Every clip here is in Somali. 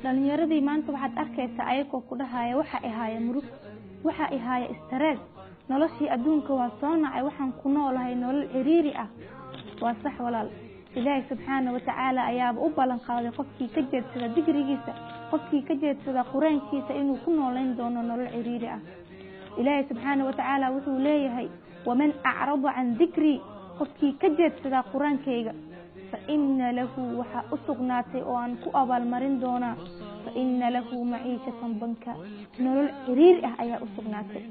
Dhalinyaradii maanta waxaad arkaysaa ayagoo ku dhahaya waxa ihaaya murug, waxa ihaaya istarees, noloshii adduunka waa soo nacay, waxaan ku noolahay nolol ciriiri ah. Waa sax walaal, Ilaahay subxaana watacaala ayaaba u ballan qaaday qofkii ka jeedsada digrigiisa, qofkii ka jeedsada qur-aankiisa inuu ku noolayn doono nolol ciriiri ah. Ilaahay subxaana watacaala wuxuu leeyahay waman acrada can dikrii, qofkii ka jeedsadaa qur-aankayga, fa ina lahu, waxaa u sugnaatay oo aan ku abaalmarin doonaa, fa ina lahu maciishatan banka, nolol ciriiri ah ayaa u sugnaatay.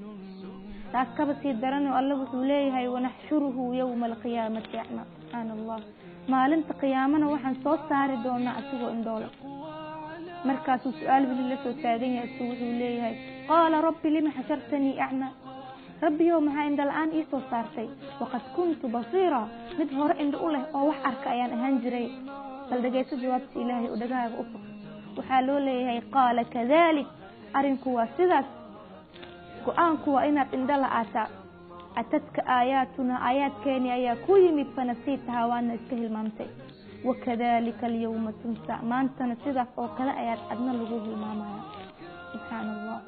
Taas kaba sii daranoo Alla wuxuu leeyahay wanaxshuruhu yowma alqiyaamati acmaa. Subxaana Allah, maalinta qiyaamana waxaan soo saari doonaa asigoo indhoole. Markaasuu su-aal weli la soo taagan yahay, isuu wuxuu leeyahay qaala rabbi lima xashartanii acmaa, rabbiyow maxaa indho la-aan ii soo saartay, waqad kuntu basiira, mid hore indho u leh oo wax arka ayaan ahaan jiray. Bal dhegeyso jawaabta Ilaahay oo dhagahaaga u fur. Waxaa loo leeyahay qaala kadalik, arinku waa sidaas, go-aanku waa inaad indho la-aataa. Atadka aayaatuna, aayaadkeeni ayaa ku yimid, fanasiitahaa, waana iska hilmaamtay. Wakadalika alyawma tunsa, maantana sidaas oo kale ayaad adna lagu hilmaamaya. Subxaana Allah,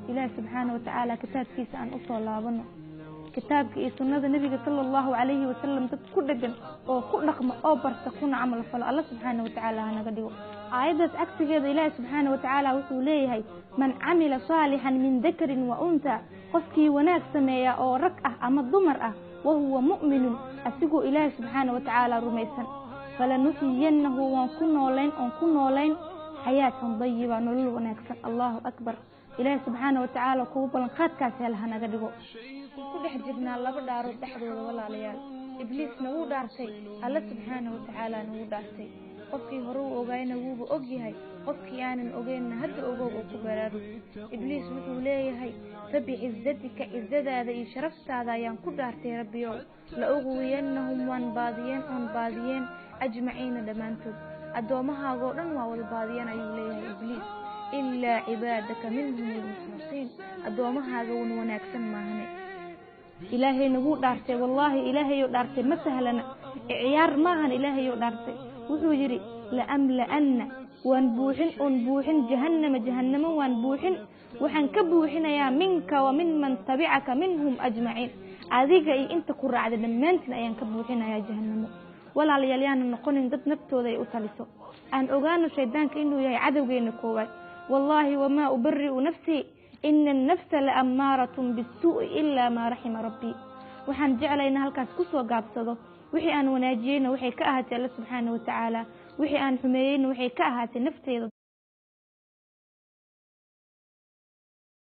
Ilaahi subxaana watacaala kitaabkiisa aan usoo laabano, kitaabka iyo sunnada nebiga sala allahu calayhi wasalam dad ku dhegan oo ku dhaqma oo barta kuna camal falo Alla subxaana watacaala hanaga dhigo. Aayaddaas cagsigeeda Ilaahi subxaana watacaala wuxuu leeyahay man camila saalixan min dakarin wa unthaa, qofkii wanaag sameeya oo rag ah ama dumar ah, wahuwa mu'minun, asigoo Ilaahi subxaana watacaala rumaysan, falanuxyiyannahu, waan ku noolayn oon ku noolayn xayaatan dayiba, nolol wanaagsan. Allahu akbar, Ilaahi subxaana watacaala kugu ballanqaadkaas hel hanaga dhigo. Ku dhex jirnaa laba dhaarood dhexdooda walaalayaal. Ibliisna wuu dhaartay, Alla subxaana watacaalana wuu dhaartay. Qofkii hore u ogaayna wuuba og yahay, qofkii aanan ogeynna hadda ogow oo ku baraarug. Ibliis wuxuu leeyahay fabicizatika, cizadaada iyo sharaftaada ayaan ku dhaartay rabbiyow, la uqwiyannahum, waan baadiyeen oon baadiyeen, ajmaciina, dhammaantood, addoomahaagoo dhan waa wada baadiyeen ayuu leeyahay Ibliis, ilaa cibaadaka minhum almukhlasiin, addoommahaaga wan wanaagsan maahane. Ilaahayna wuu dhaartay, wallaahi Ilaahayou dhaartay ma sahlana, ciyaar maahan. Ilaahayou dhaartay wuxuu yidhi laamla'anna, waan buuxin oon buuxin, jahannama, jahannamo waan buuxin, waxaan ka buuxinayaa minka wa min man tabicaka minhum ajmaciin, adiga iyo inta ku raacda dhammaantiin ayaan ka buuxinayaa jahannamo. Walaalayaal, yaana noqonin dad naftooda ay u taliso. Aan ogaano shaydaanka inuu yahay cadowgeena koowaad. Wallaahi wamaa ubari'u nafsii, ina annafsa la ammaaratun bisuu'i ilaa maa raxima rabbii. Waxaan jeclayna halkaas kusoo gaabsado. Wixii aan wanaajiyeyna waxay ka ahaatay Alla subxaana watacaala, wixii aan xumeeyeyna waxay ka ahaatay nafteyda.